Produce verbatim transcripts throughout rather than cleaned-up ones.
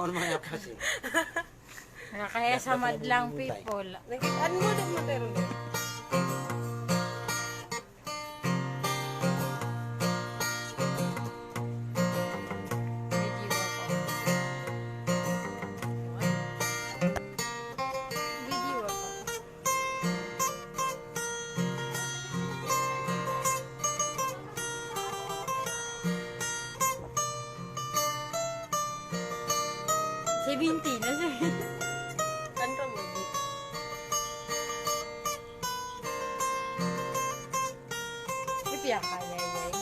Ano manga kasi? Nakakaya sa madlang people. Nag-, ano mo, ano mo, pero Seventeen na siya. Kanta mo, di. Ipiyakaya niya ini.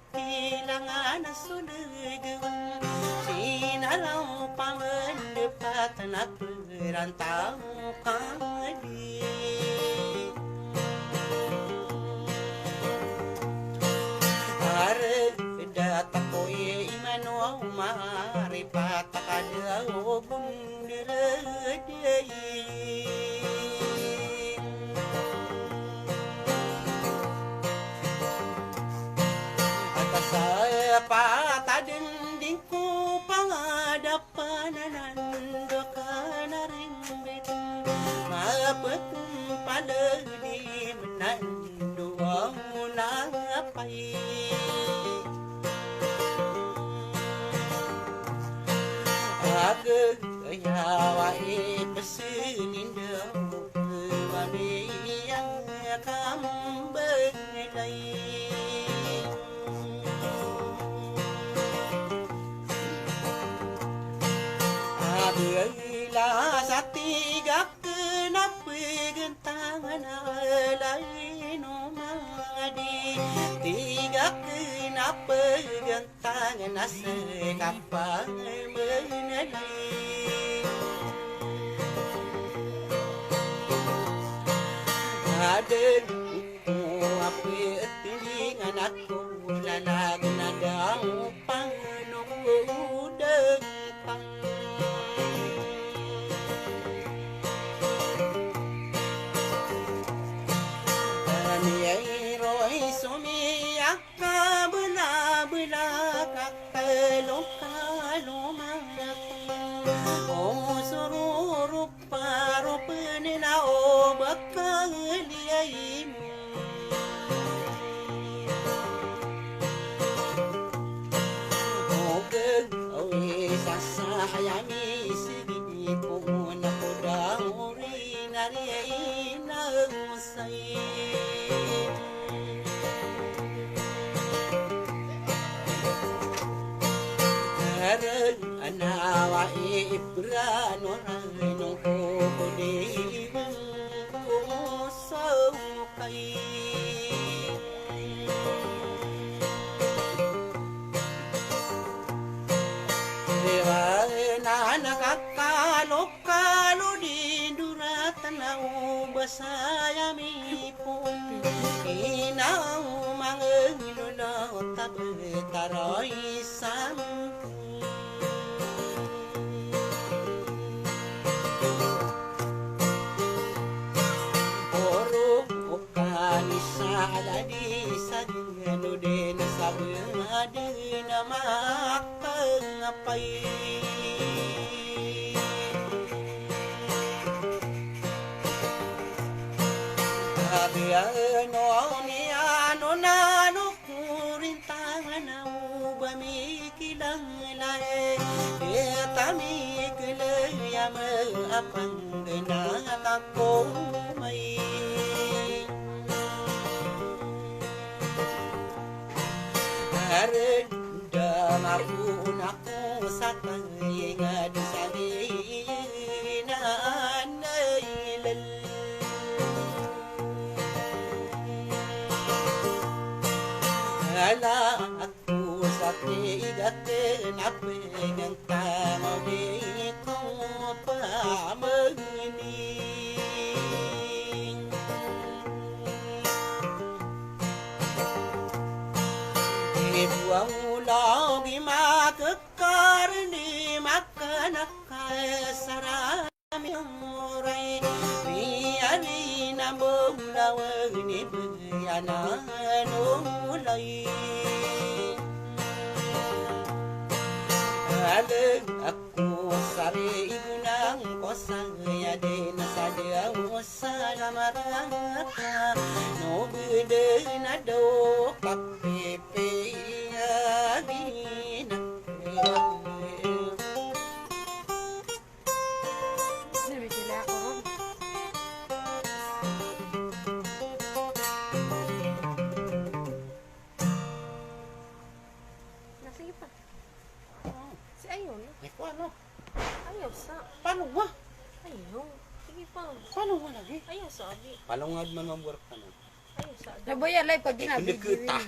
Kailangan a solegen, sinaraw pamandepatan a perantaw kadi. Areda tako i imano a maripat a kada ogon. Ata sa pata dending ko pangadapan a nando ka na rimbit. Mapet paledi menando a mona pay. Age Kaya wa i pesenin daw, wa biyang kambelay. Abela sa tig aken a pegentangan a lay no madi, tig aken a pegentangan Tangan a sekapal menelay. Aden ko api etinggi nganak ko lalag na daw pangno ko udeng pang. Ani ay roy sumiyak Kabelabela ka kalokalo mangako. O sororo paropen na o bakal iyai mo. O gagawi sasayami sigi ko na ko daw ri na ri na Kareng ana wa i Ibrano rano ko di mangko so kai. Dewa nana kakalo kalo di durat na Basa ami pn ina o manglolot a btad a roy sampo. Boro o kanisa a ladi sa gano den sa bngaden a makangapay. Abiyan o niyan o nano korintangan a o ba mikilanglay. Eta mikilayam a panggnat ako may. Arendam ako na ko sa kay ngad sa di na nailal. Ala ako sa tig aken a pegeng tano di ko pamagni. Di buwang ulag i makekar ni makanakal sara. Miyomoray miyari na bolawan i biyana nolay. Aleng ako sari igonang ko saya den a sadya mo salamarata. No beden a do kapipiya gina. Na, sige pa. Si Ayon. Ay, ko ano? Ayaw sa. Paano ba? Ayaw. Sige pa. Paano ba lagi? Ayaw sa, abi. Palongad man mabuwar ka na. Ay, sa. Na ba yan, live pag ginagawa? Ay, kita.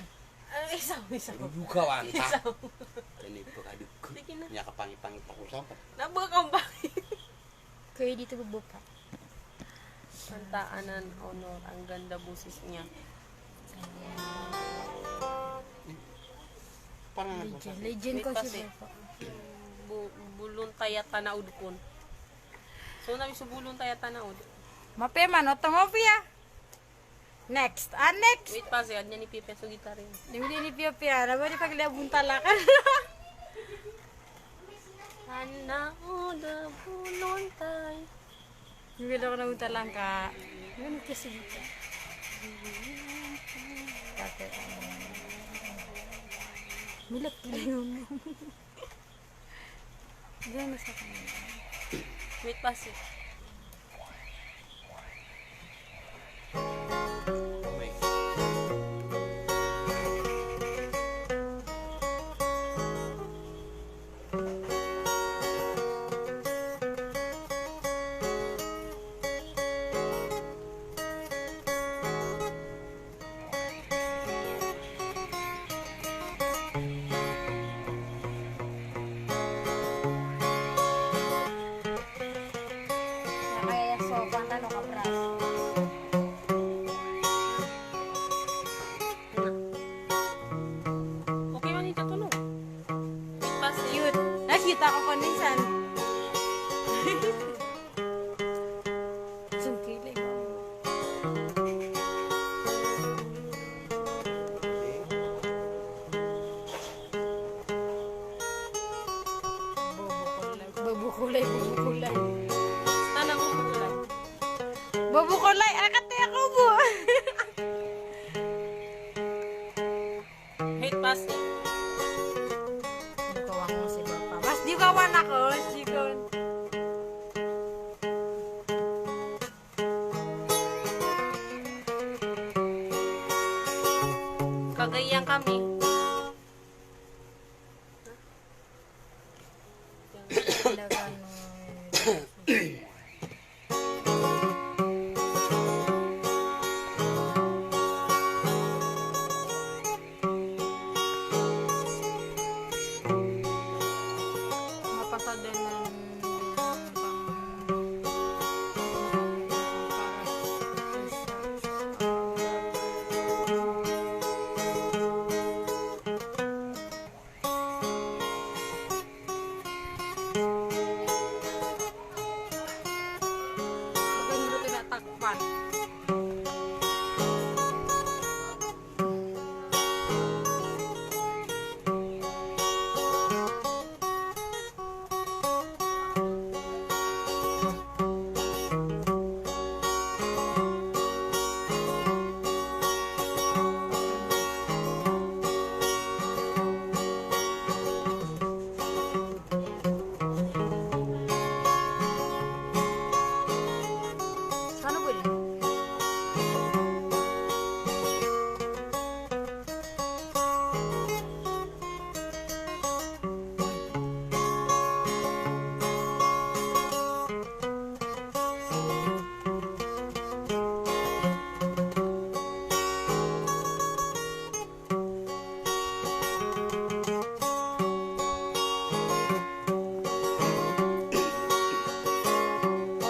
Ay, isa, isa. Ano bukawan ta? Isa. Yan ay pagkadugko. Sige na. Niya kapangi-pangi pa ko sa pa. Na ba kang pangi? Kayo dito, babo pa. Santa Ana Honor, ang ganda boses niya. Parang ano Legend, sa legend ko Wait, si kasi, Papa. Bu-, bulon taya tanaod kon. So, nabi so bulon taya tanaod. Mape man, oto mape ya. Next. Ah, next. Wait pa, si adnya ni Pipe so gitar yun. Di mo din ni Pipe, ah. Nabali pag liya buntalakan. Ana o da bulon tay. Di mo din ako nabuntalang ka. Ganun kasi dito. Pati, ah, milot ko na yun. Diyan na sa kanila. Wait pa, si. Kaya so, pantano ka, bra? Okay man ito, tulog. Cute. Nakita ko pa minsan. Sungkili. Bobo kulay, bobo kulay. Tanang bobo kulay. Bobo kulay, akat ya ko bo. Hit pasi. Di ko ako si Papa. Mas di ko ako anak ko, mas di ko. Kagayang kami. Mapasadanan.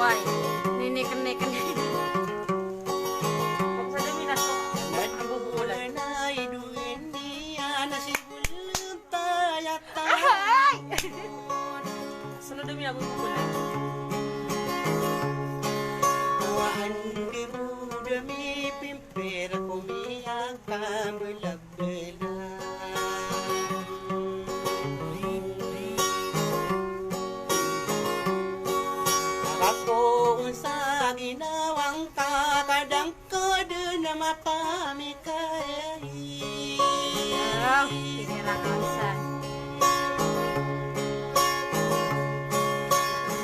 Way, niniken-niken. Ay! Sunod ami a bubulan. Kowaan di bo da mipimper ko miyakambelabela. Ako sa ginawa ngka, kadang ko den a mapamikay. Ah, pinirangan san.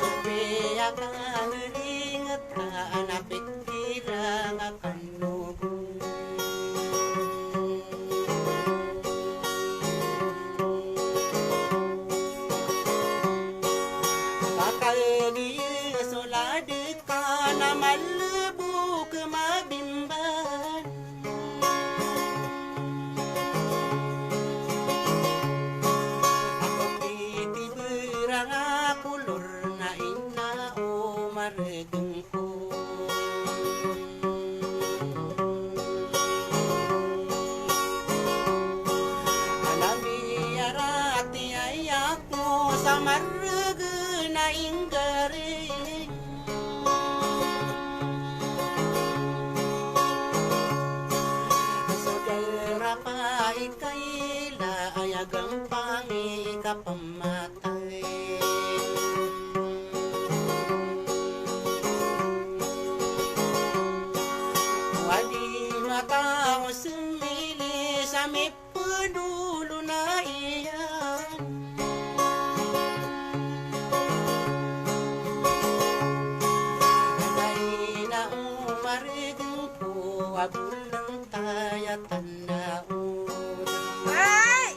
Sopiya ka ngeringet ka, na pikiran ka kanogon. Bakal di solad ka na malebok mabimban. Ako piti beranga kolor na ina o maregeng ko. Alami arati ay ako sa maregen a inggaring. So dara pa ikaila ay a gampang i kapamatay. Wadi maka o semili sa mipedolo na iyan. Anay na o maregeng ko a boleng taya tanda. Ay!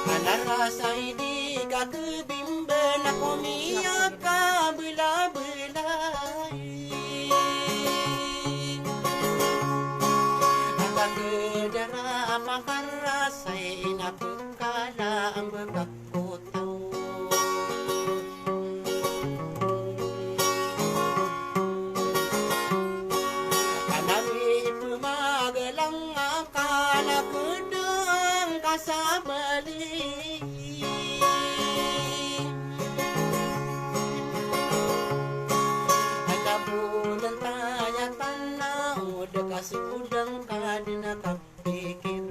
Anarasay di ka kebimben a ko miyakabelabelay. Aka kedara a pakarasay na pekala a mbekak ko taw. Ka na mipemagalang aka na pedeng ka sa bali. Aka bo den taya tanda o de ka sodang ka den a ka pikir.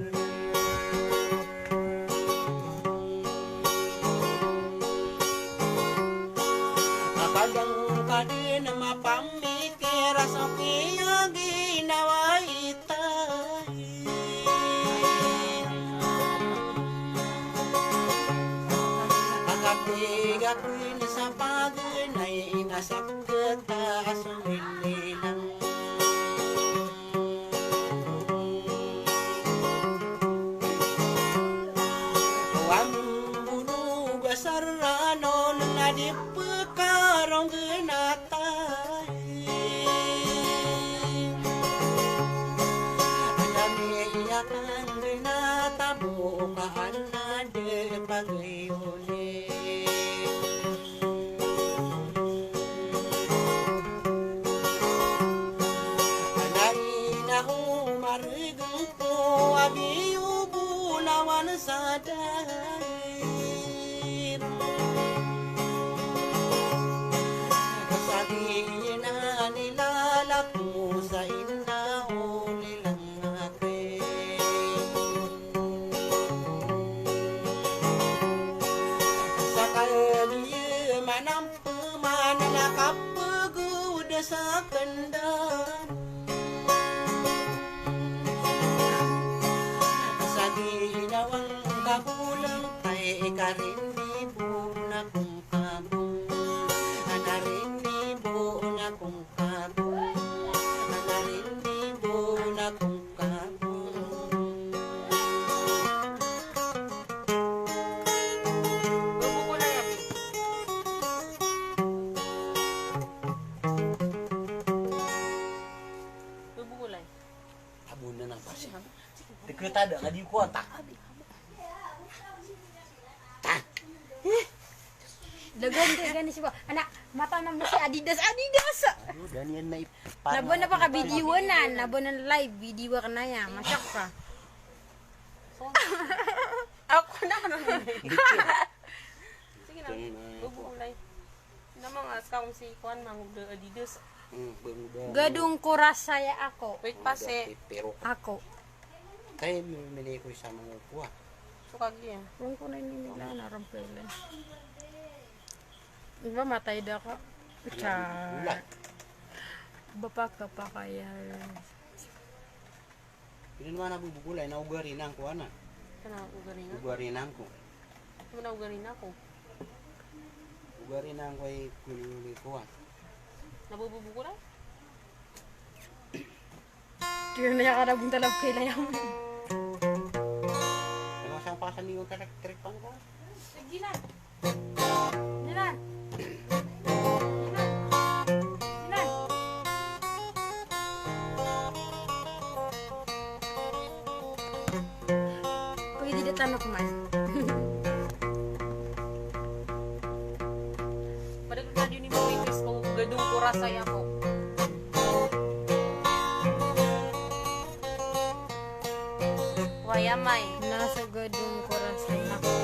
Kadang ka den mapamikir a so kiyaginawa itay. Kapiga ko ini sa paganay na sakit a so lililang. Wa mbonog a saranon na di pekarong genatay. Alami akan genata bo ka ana de pagayone. Anay na o maregeng ko a biyo bolawan sa dair. Ana na kapagod sa kandang. Sa ginawa ng kagulang ay ikarin di bo na kung kabong. Anarin di bo na kung kabong. Anarin di bo na kung kabong. Abo na nang pasi. Deket ada nga di ko ata. Dagan, dagan si ba. Anak, mata na mo si Adidas, Adidas. Aduh, daniyan na ip-, na ba, na ba ka video na, na ba na live video ka na ya, masyak ka. Ako na, ano na. Sige na, bubulay. Nama nga, ska kong si kuan, mangubda Adidas. Hmm, bangubda. Gadong ko rasa ya ako. Wait, pase. Pero ako. Kaya mili ko isa mangukuha. Suka giya. Kung ko na ini nila, narampel. Iba matay da ka. Cha. Bapa ka pa kaya. Ino man a bubugulay na ugarinang ko ana. Kana ugarinang? Ugarinang ko. Ano na ugarinang ko? Ugarinang ko ay kuli-uli ko, ah. Na bubugulay? Tiyo na ya ka na bunta lab kay layam. Ano siyang pasan ni yung karak-, karak pang ko? Sige na. Dinan. Dinan. Dinan. Pwede di tanok man. Pada ko na di ni mo ipis ko gadong ko rasa ya ko. Wayamay. Na so gadong ko rasa ya ko.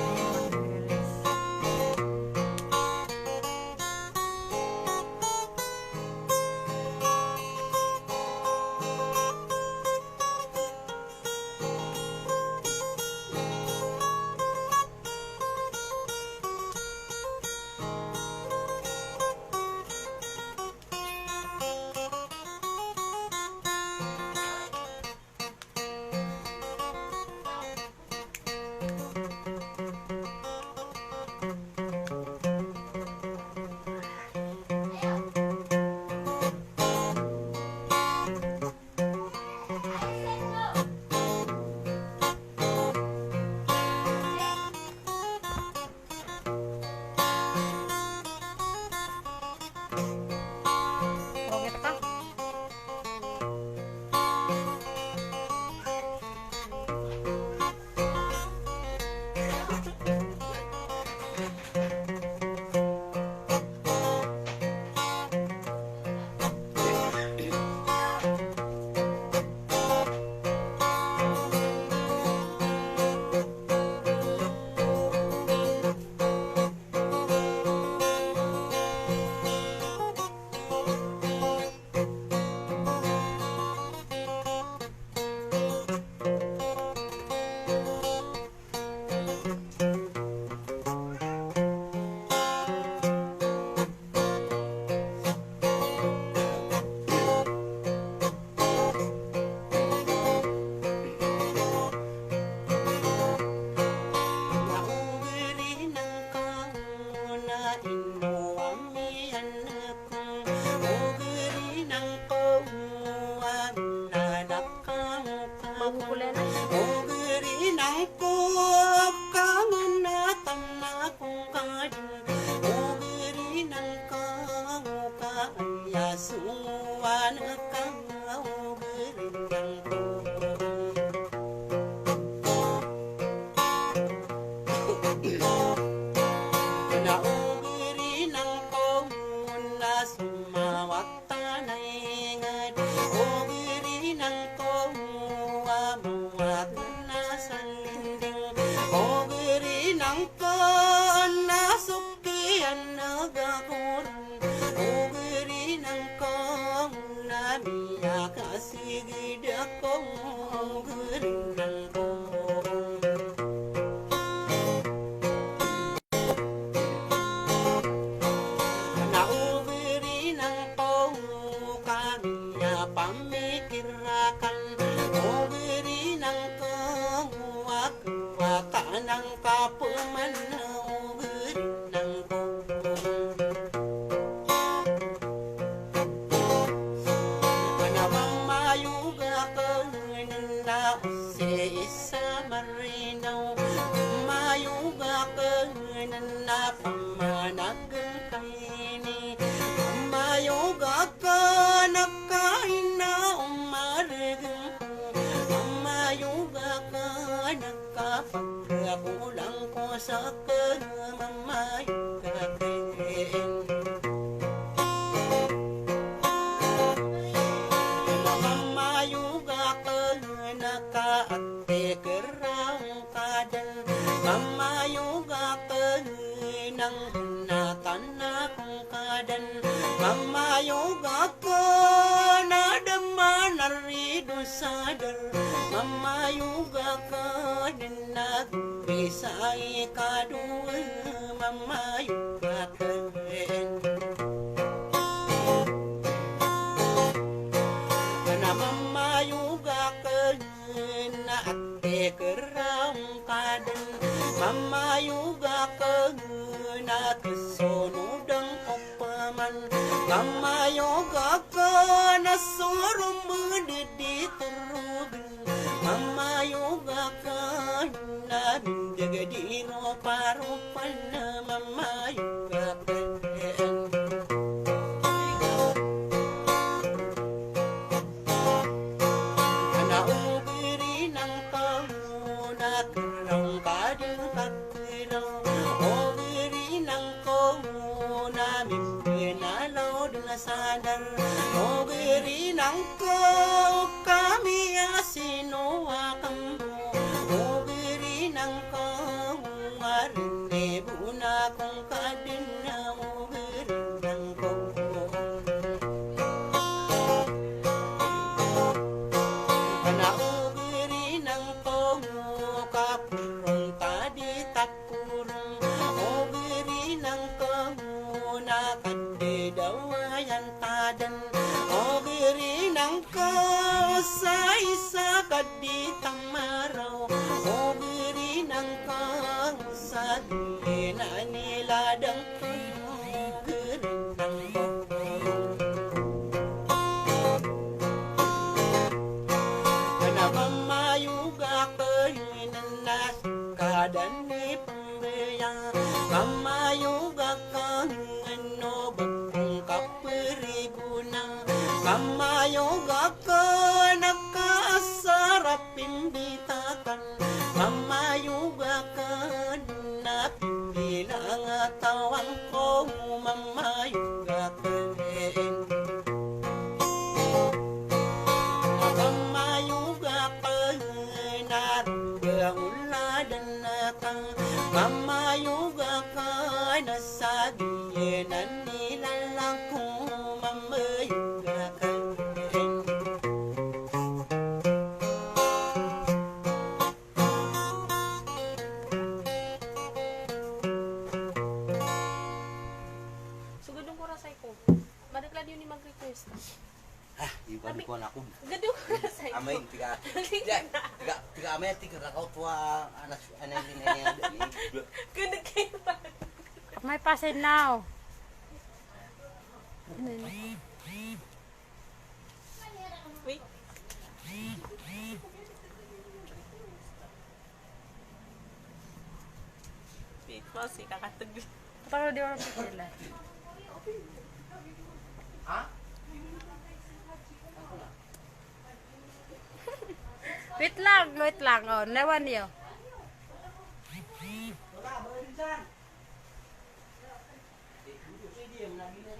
Magukulen. Tanay ngad, o gari nangko a mawat na salinding, o gari nangko na sukian na gakuran, o gari nangko na miyakasigid ako, o gari nangko. Na o Saka mamayog akn. Mamayog akn a ka a tikra ngka dn. Mamayog akn a ngka na tanak ngka dn. Mamayog akn a da manarido sa dar. Mamayog akn a Bisai ka dowa mamayog akn. Kna mamayog akn a tikra ngka dn. Mamayog akn a kasonod angko paman. Mamayog akn a sorom di torogn. Mamayog akn a mindag di roparopan, mamayog akn. Ana o gari nangka na kerang ka di ka kerang. O gari nangka na mimpenalaw di na sadar. O gari nangka kami a sino a kambo. O gari nangka a rene bo na kong kadena. O gari nangka ana o gari nangka kapuron tadi tak Kurung o gari nangka na kadadawayan tadan. O gari nangka sa isa kadi tamaraw. O gari nangka sa di na niladang ko. O gari nangka na mamayog akn na kadan i pembeya. Mamayog akn o bakong kaperibona. Mamayog akn a kasarap imbitakan. Mamayog akn a pimbilang a tawang ko. Mamayog akn. Mamayog akn a rowar a ngoladan ka. Mamayog akn a sagiyan a nilalang ko. Mamayog akn. So, gadong ko rasay ko. Madakl a di niyo ni mag-request. Ah, di ko, di ko anak ko. Gadong ko rasay ko. Amay, tig ka. Tig ka, tig ka, amay, tig ka, kakao tuwa, anak, anak, anak, anak. Gadong kayo ba? May pasay now. Wait. Wait, pause, kakatag. Patang na di orang pikir lah. Ha? Wait lang, wait lang. O, newan iyo.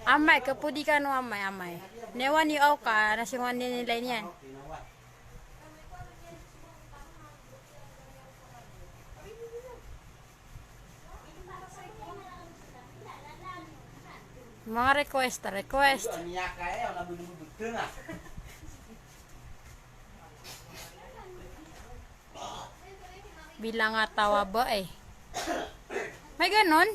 Amay, kapodi kano amay, amay. Newan iyo aw ka, na singowan iyan i nilay niyan. Manga request, request. Bilang a taw a ba e. May ganon?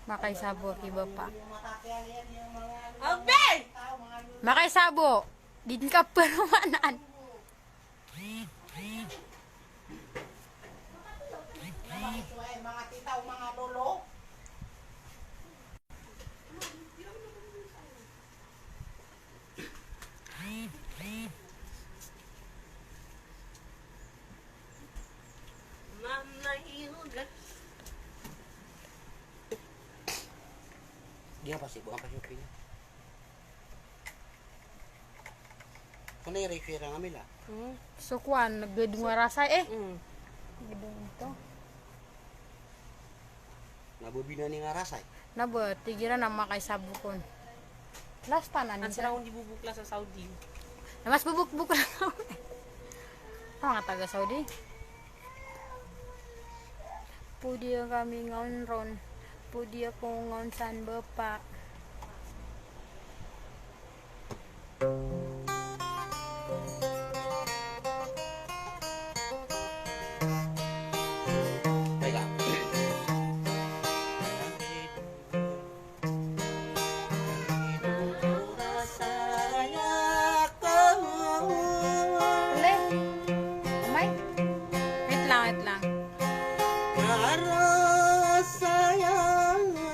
Makaisabo ki bapa. Abe! Makaisabo. Di dn ka paromanan. Manga tita o manga lolo. Mama yoga. Di ka pasi, bukan pasi opini. Ano yung refer ang amila? Hmm. So, kuwan, gedong a Rasay, eh. Hmm. Gedong ito. Na ba binani nga Rasay? Na ba, tig iran a makaisabok on. Last pa na. An sira on di bubukla sa Saudi. Na mas bubukbukla. Ano nga taga Saudi? Podi kami ngaon ron. Podi ako ngaon san bapa. Teka. Wait lang, wait lang.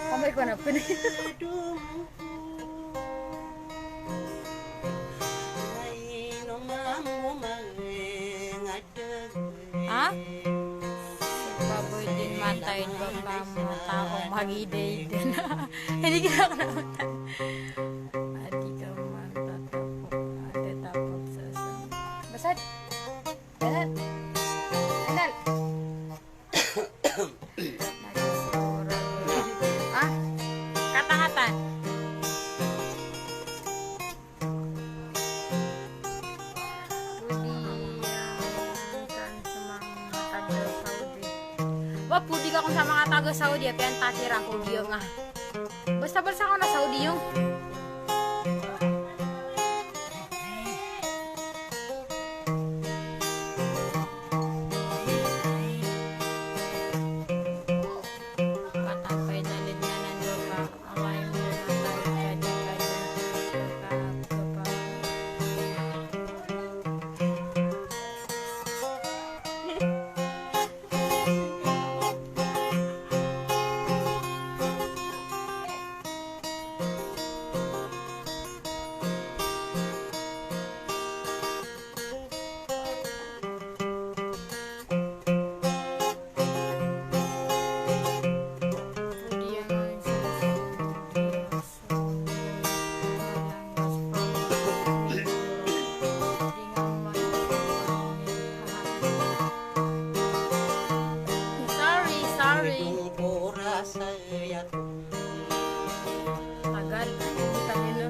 Kamay ko na po na. Ha? Baboy din matay, baka matao, magidey din. Hindi ka na matay. Adi ka man tatapok, adi tapok sa sa. Basad. Basad. Andal. Ah, katangatan. Podi, ah, kan sa mga taga Saudi. Wa, podi ka kon sa mga taga Saudi, apiya antaa kiran, podi nga. Basta, basta ko na Saudi yung. Sorry, sorry. Tagal, hindi kami, no?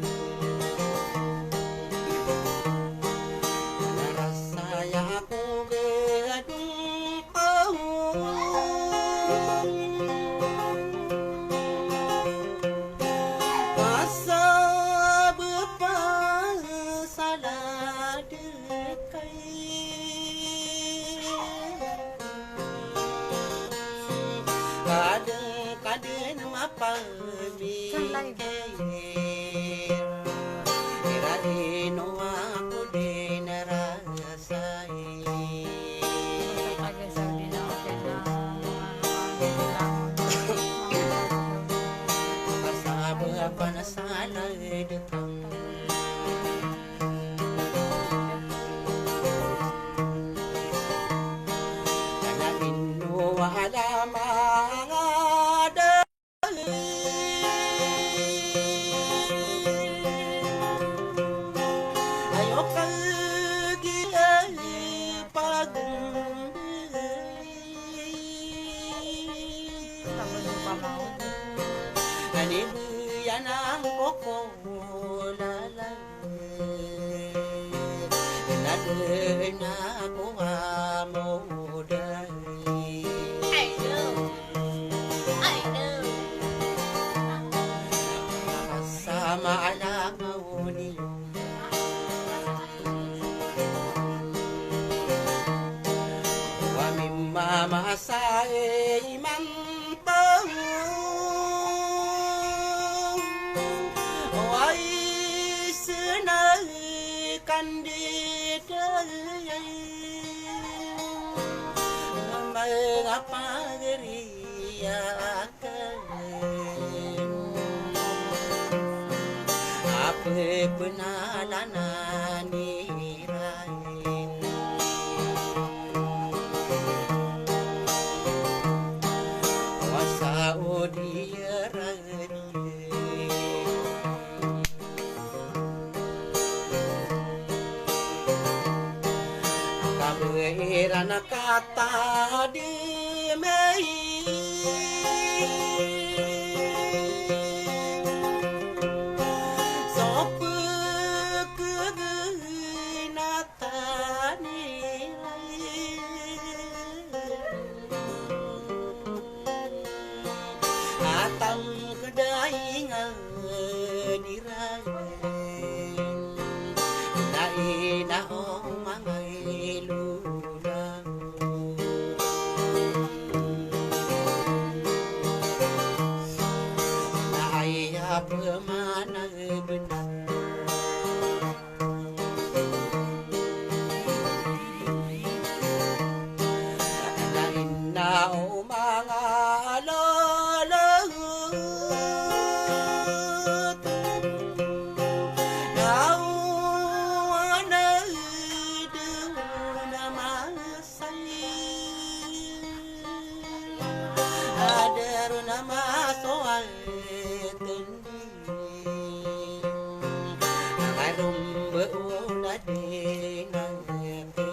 Kadn, kadn mapamikir. Ira ino ako din rasay. Kasabay a panasalay dekang. Kana ino wala mangada. Ayo kagiya pagmbi. Ani biyan ang koko lala. Nadn ako a mawda. I know. I know. Sa maala mawdi. Wa mimamasa iman Oway, sena kandida, manga pagari aken a pepenalan iran. Wa Saudi Arabia. Iran a katademay so pekegena tani. Atam kedaingan iran na ina o mangailola. Na aya pemana benar. Na ina o mangalola. Na o ana dona masay. Adaro na masoal tendi. Aron ba o na di na ngete.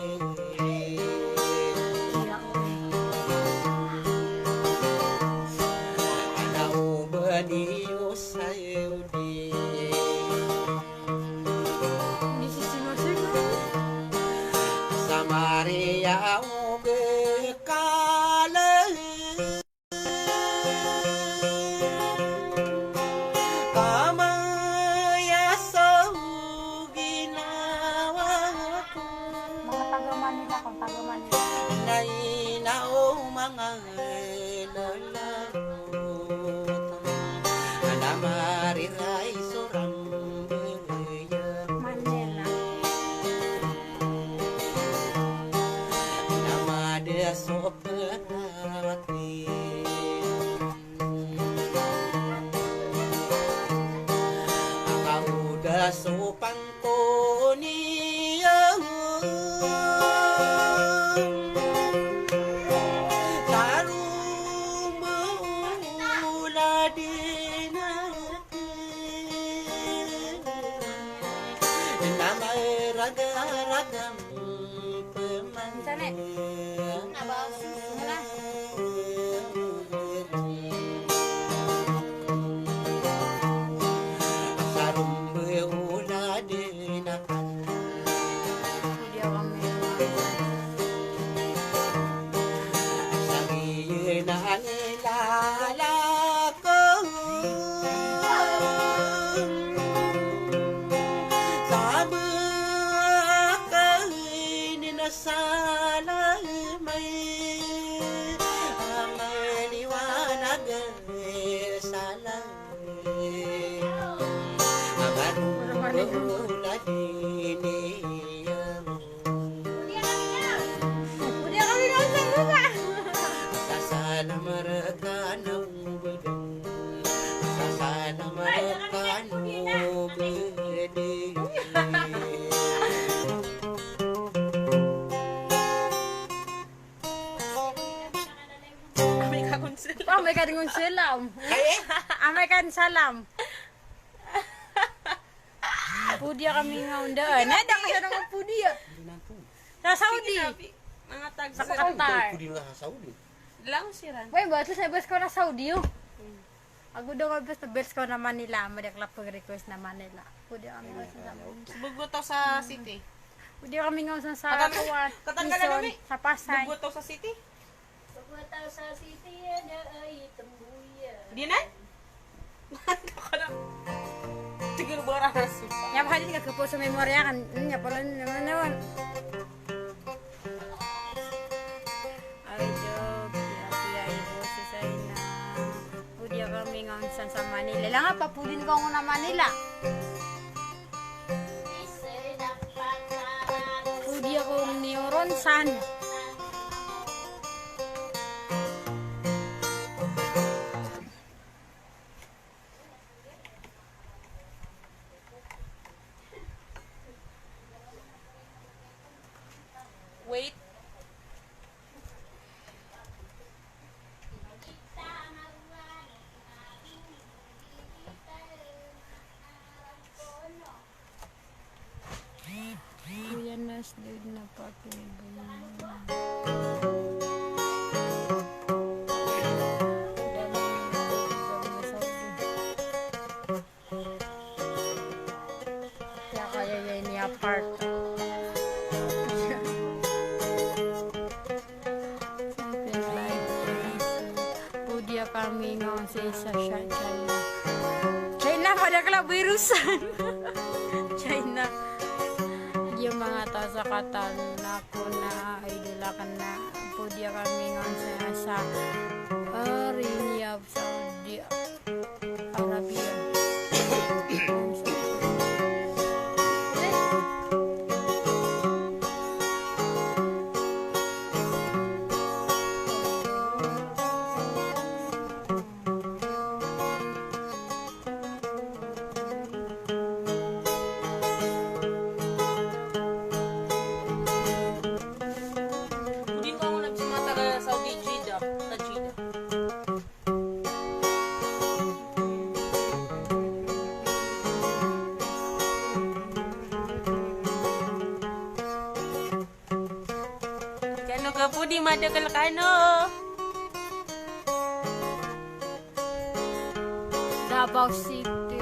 Ana o ba niyo sayo di. Samaria o gekala. Kamaya so ginawa ko. Mga taga Manila ko, taga Manila. Na ina o manga lalagot. Na mariray so rambaya. Manila. Na mada so perawati. Aka oda so pangkoniya. Taromba o ola di na. Na maragaraga. Minsan, eh. Nabas. Wala. Sarombe o lade na kan. Hindi ako may Sangiyan a nilalako. Sabagay na Salamay a maliwanag a salamay a marulad i niyam. Sasalam rka na obed. Sasalam rka na obed. Amay ka kon salam. Amay ka kon salam. Kaya? Amay ka kon salam. Podiya kami nga onda. Na, da ka sa nga podiya. Sa Saudi. Sa Qatar. Podiya nga sa Saudi. Lang siran. Way, ba, so sa bes ko na Saudi, o. Ago da ka bes, bes ko na Manila, madi ka la pag-request na Manila. Podiya kami nga sa Manila. Bego taw sa city. Podiya kami nga sa, sa, Quezon, sa Pasay. Bego taw sa city. Bego taw sa city, ada ay tembuya. Di na? Tigil bara na supa. Aya ba hadin ka kepo sa memorya kan, aya pala naman naman. Ay, Job, piya, piya, ibo, si Saina. Podiya kami nga onsan sa Manila. Langa pa, podiya ko nga na Manila. Podiya ko nga niyoronsan. Wait. Kuya Nas, dude na. Kaya kaya ini apart. Podiya kami ngaon sa isa sa China. China, pada kala virusan. China. Giya manga taw sa katan ako na idol akn na podiya kami ngaon sa isa sa Riyadh, Saudi Arabia. Pwede ka muna sumata ka Saudi, Jeddah, sa Jeddah. Kano ka pwede madakl kano? Davao City.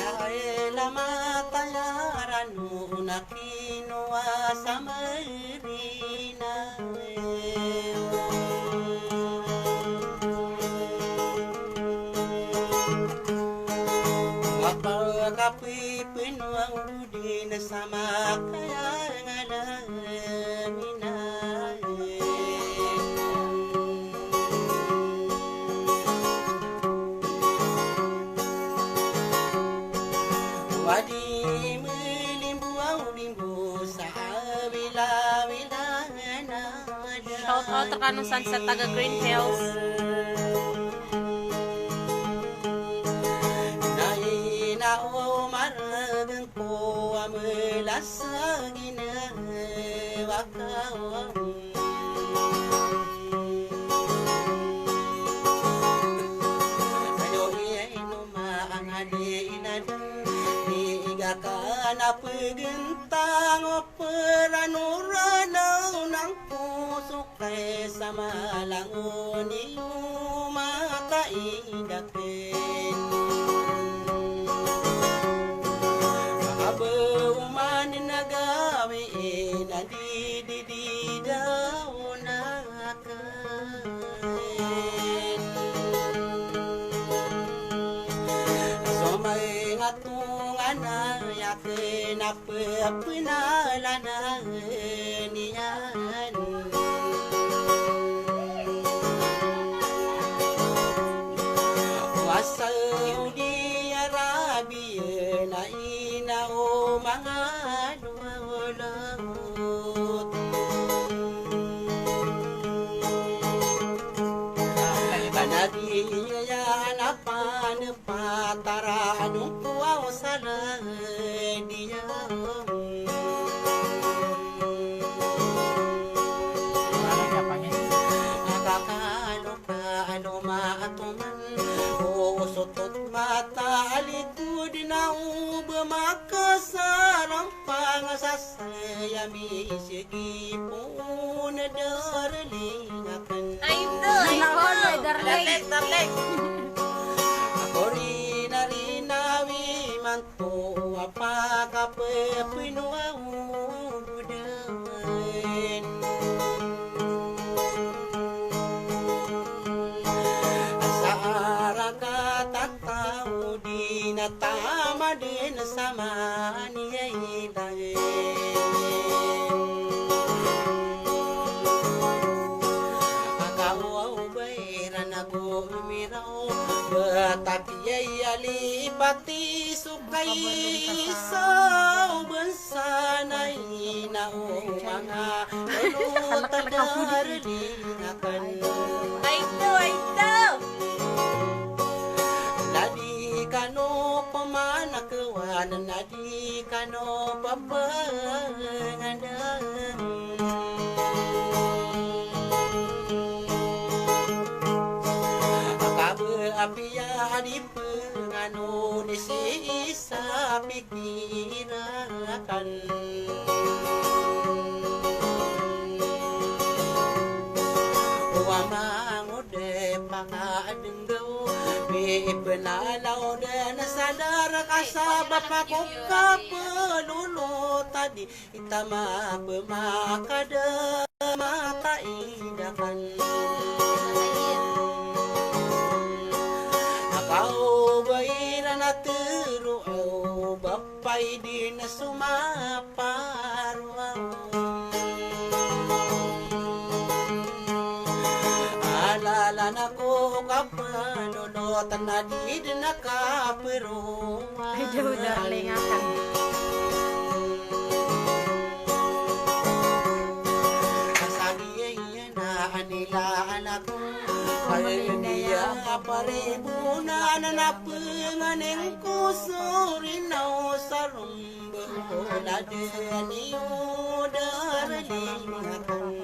Na aya lamatayaran o na kinowa sa Marina. Mapakapipino ang dudin sa makayang alam. Wadi melimbo aw limbo sa awilawila na. Shout out rkano san sa taga Green Hills. Na ina o margen ko a melas a ginawa ka. Ayo iya ino maangadi inaden, di iga ka na pegentang o perano ranaw nang puso kay sa malangon iyo makaidakil. Makabaw man na gawii na di di di daw na So manga tonganay aken a pepenalan aken iyan. Wa Saudi Arabia na ina o manga Anadi iya na panepatara adong ko aw saladiya. Akakalo ka ano maatoman o sotot mata alikod na o ba makasarang Pangasasay ami sigi poon a darling aken. Ay, ito, ay, ito. Darling, darling. Ako rin na rin awi man to a pakapepino a udan. Sa arakatan Taw di na tama den sa maniyay dayen. Akawaw bay ran ago miraw, batapiyay alipati so kay saw bansa na ina o manga Ay, ito, ito. Na di kano pamanakewan, na di kano papangadan. di pengano di sii sa pikirakan. Wa mango di pakadenggaw, di penalaw di na sadar ka sabap ako kapelolot a di Ita mapemaka da mataidakan. Akaw ba iran a tero aw, bapay di na somaparo aw. Alalan ako kapelolot a di den a kapero. Ay, daw, darling akan. Kasagiya na anilaan ako. Ay, niya kaparibunan na penganing ko sorinaw sa rumbo na deniyo darling akan.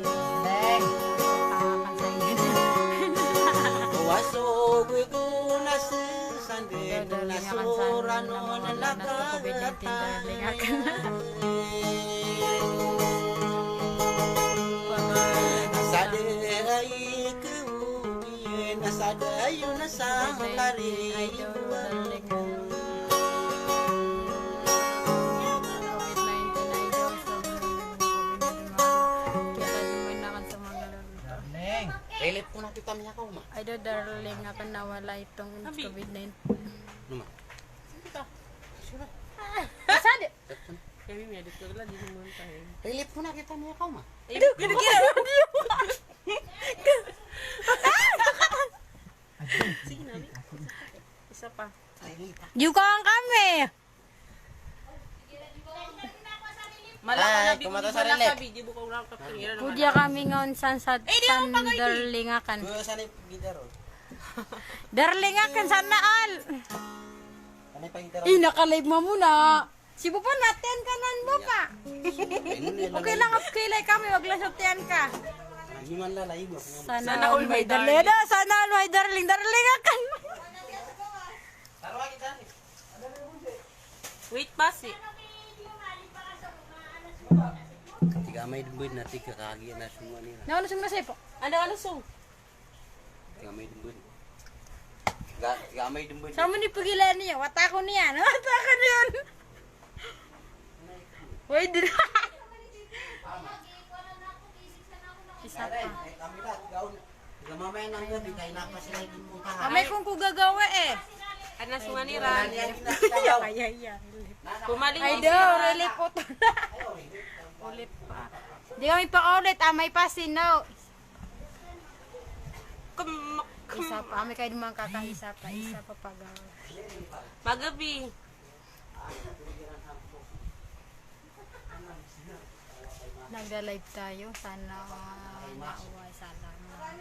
Waso guguna se Sandi na sorano na nakakatay. Sandi ay kewugiyen, sandi ayo na sangkari. Relief ko na kita miyakaoma. Ay, daw, darling akan, na walay tong Abi. covid nineteen. Ano ma? Sino? Saan? Kami may adit ko lang, di naman tayo. Relief ko na kita miyakaoma. Ay, Aduh, gini-gini. Sige na, Abi. Isa pa. Relief. Di ko ang kami. Malaka na, Bi, kumata sa malaka, relief. Bi, di bo ka ulang kapingiran. Pwede kami ngayon san, san, Eh, di mo san pagay, Bi. Darling akan. Kuya, saan yung gitara? Darling akan, sana all. Ano yung pagitara? Eh, naka-live mo muna. Si Bupa, natiyan ka nan, Bupa. Ayun, yun lang. Okay lang, okay lang kami, wag lang sutiyan ka. Hindi man lalay, Bupa. Sana all, my darling. Sana all, my darling, darling akan. Wait, pasi. Tig amay dn bo na tig ka kagiya na song Manira. Na ano song na siya po? Ano, ano song? Tig amay dn bo. Ga, tig amay dn bo. Sa mo ni pagilaan niya, wata ko niyan, wata ko niyan. Wait, dn. Isa pa. Amay kon ko gagawa eh. Ano song Manira? Kaya, kaya. Pumaling. Ay, daw, relief po to. Ulit pa. Di kami pa ulit, amay pa, sino? Kum-, kum- Isa pa, amay kayo naman kaka, isa pa, isa pa pagawa. Magabi. Nagla-live tayo. Sana, ah, nauwa, salamat.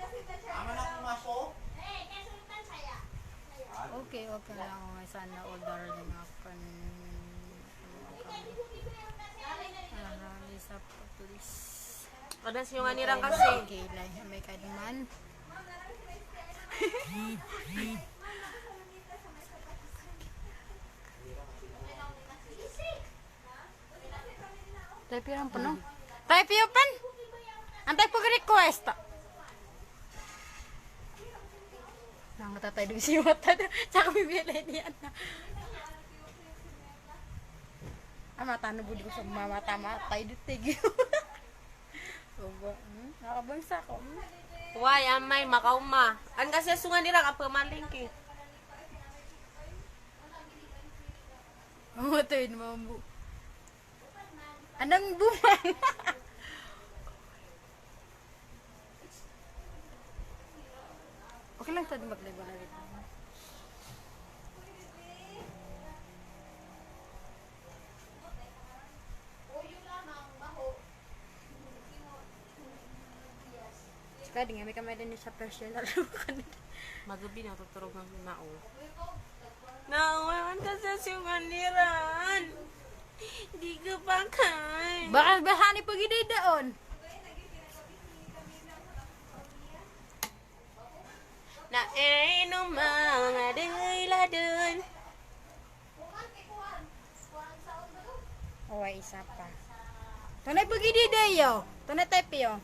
Okay, okay lang. Sana all, darling akan. Ah, isa pa, please. Kada song Manira kasi. Okay, live. May kadman. Type iyo pen. Antay po request. Nang natatay doon si mata doon. Tsaka bibili niya na. Ah, mata na budi ko sa mamata-mata. Ito tig. Oba, hmm? Nakabangsa ko, hmm? Wai, amay, makaoma. An kasi a song Manira ka pamalingki. Ang matawid mambo. Anang buman. Okay lang, tadi maglagay na rin. Tsaka di nga mi kamadan sa personal. Magabi na, tuturog ang nao. Nao, an kasi a song Manira. Di ka pa kay. Baka bahan ni pagidaydaon. Na, eh, no, mga day Oway, isa pa. Tonaa i bagi di da iyo? Tonaa i type iyo?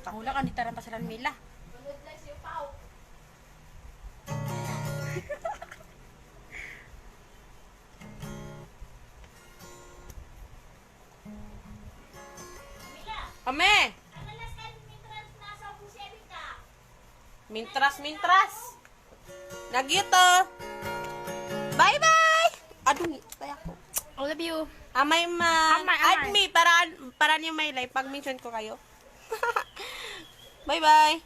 Kahola ka di taran pasaran mila. Ame! Mintras, mintras. Nagito. Bye-bye! Adoy, tay ako. I love you. Amay ma. Amay, amay. Add me para, para niyo may live. Pag-mention ko kayo. Bye-bye.